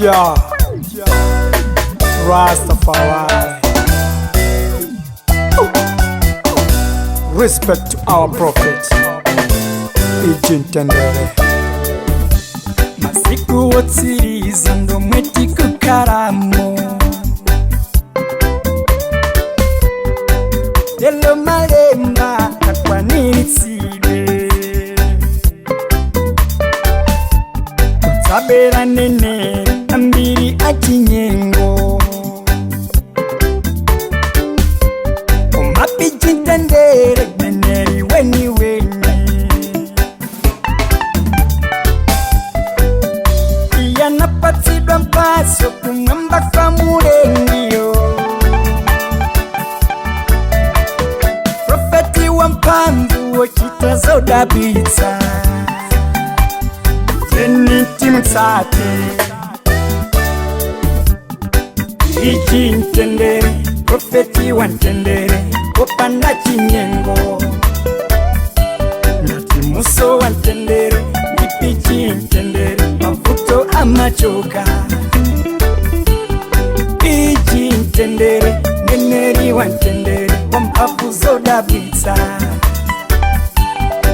Jah Rastafari. Respect to our prophet P.G. Mtendere. Masiku otsiriza ndomwe tikukhalamo, lelo malemba akwaniritsidwe. Kudzabwera aneneri ambiri achinyengo, koma P.G. Mtendere mneneri weni weni. Yanapatsidwa mphatso kumwamba kwa mulengiyo, profeti wa mphamvu wochita zodabwitsa. Tiyeni timutsate P.G. Mtendere, profeti wa mtendere wopanda chinyengo. Ngati musowa mtendere ndi P.G. Mtendere, mavuto amachoka. P.G. Mtendere, mneneri wa mtendere wa mphamvu zodabwitsa.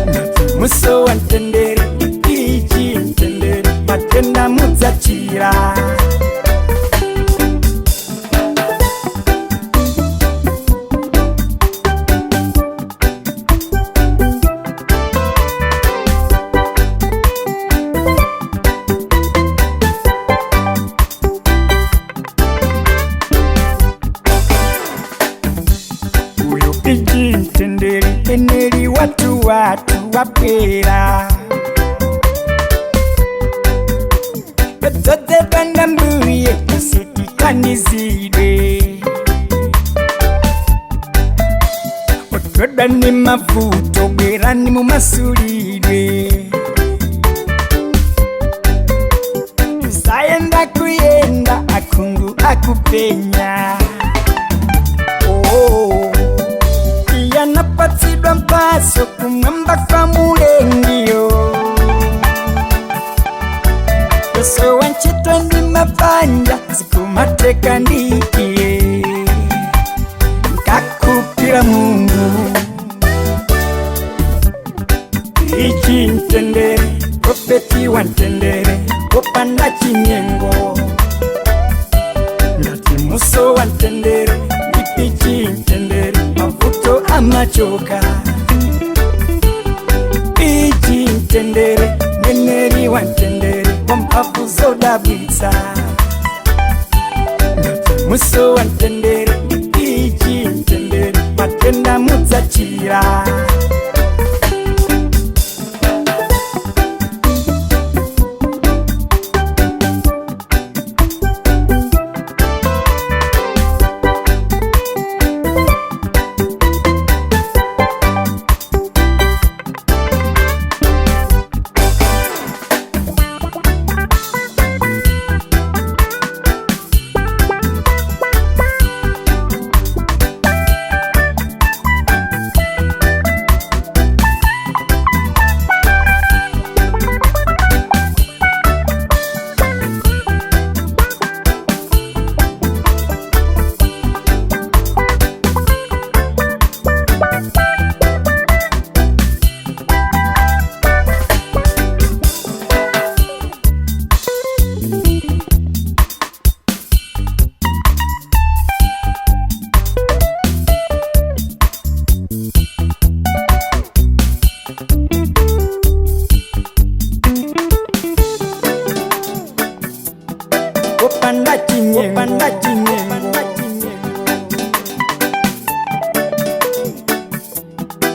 Ngati musowa mtendere ndi P.G. Mtendere, matenda mudzachira. Uyo P.G. Mtendere, mneneri watu watu wabwera, yadzozedwa na mbuye tisitikanizidwe, otodwa ni mavuto bwerani mumasulidwe. Sayenda kuyenda, akhungu akupenya. Oh, yanapatsidwa mphatso kumwamba kwa mulengiyo, osowa ntchito ndi mabanja zikumateka ndi iye nkakupira Mungu. P.G. Mtendere, profeti wa mtendere wopanda chinyengo. Ngati musowa mtendere ndi P.G. Mtendere, mavuto amachoka. P.G. Mtendere, mneneri wa mtendere wa mphamvu zodabwitsa. Ngati musowa mtendere ndi P.G. Mtendere, matenda mudzachira. Opanda chinyengo, opanda chinyengo,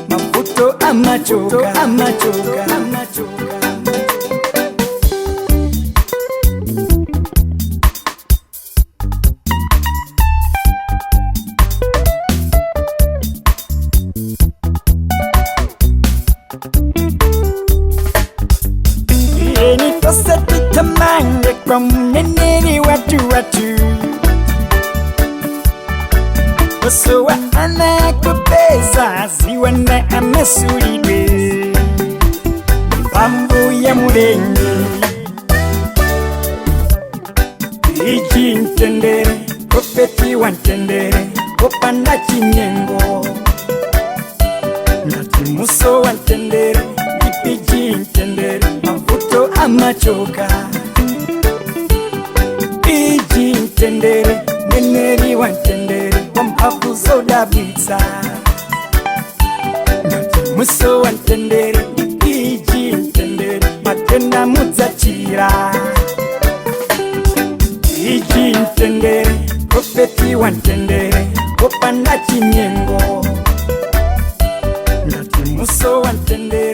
mavuto amachoka, amachoka, amachoka. Eni tose titamange kwa mneneri watu watu, osowa ana kupeza ziwa na amasulidwe mphamvu ya mulengi. Iji mtendere, profeti wa mtendere, opanda chinyengo. Ngati muso wa mtendere, ipiji mtendere, mavuto amachoka. Iji mtendere, neneri wa mtendere, wamphamvu zodabwitsa. Ngati muso wa mtendere, iji mtendere, matenda mudzachira. Iji mtendere, profeti wa mtendere, opanda chinyengo. Ngati muso wa mtendere.